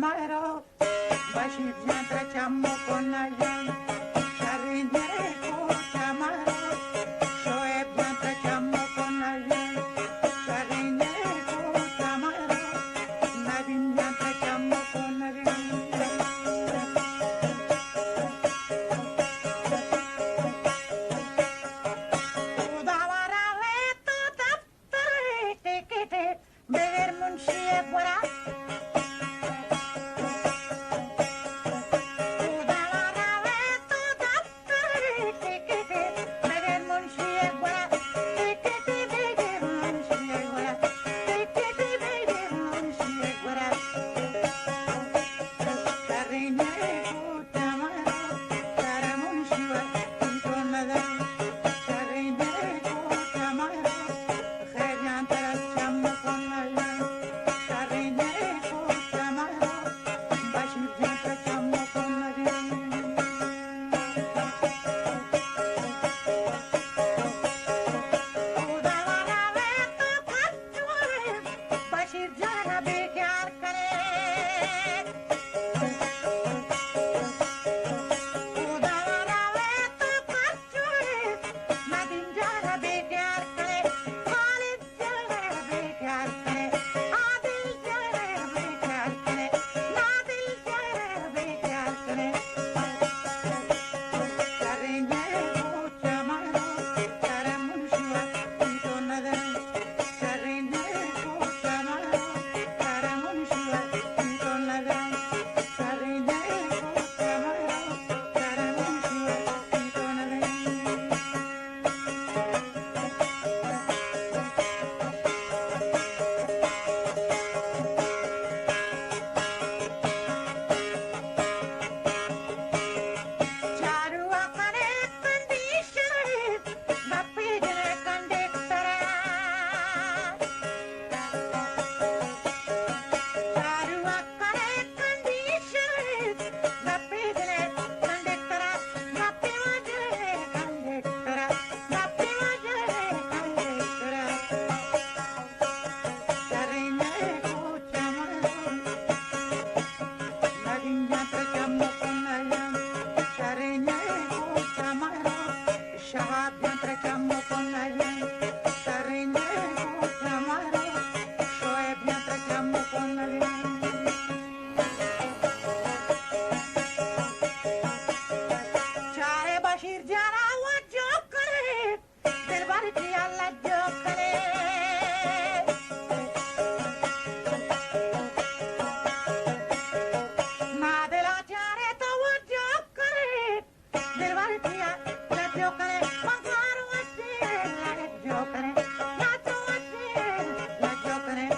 مارو، بشیر جان ترا چم کن جان، شرین جان کو چمارو، شعیب جان ترا چم کن جان، شرین جان کو چمارو، ندیم جان ترا چم کن جان۔ خدا وارا وے تو دفتر ٹکٹ بغیر منشی گورا۔ خدا وارا وے تو دفتر ٹکٹ بغیر منشی گورا۔ ٹکٹ بغیر منشی گورا۔ ٹکٹ بغیر منشی گورا۔ شرین کو بشیر جان بیکار کرے۔ چارے بشیر جانا وجہ کرے، دلبر جی اللہ جو کرے۔ نادلا چارے تو وجہ کرے، دلبر جی اللہ جو کرے۔ مزار وجہ اللہ جو کرے، نادلا وجہ اللہ جو کرے۔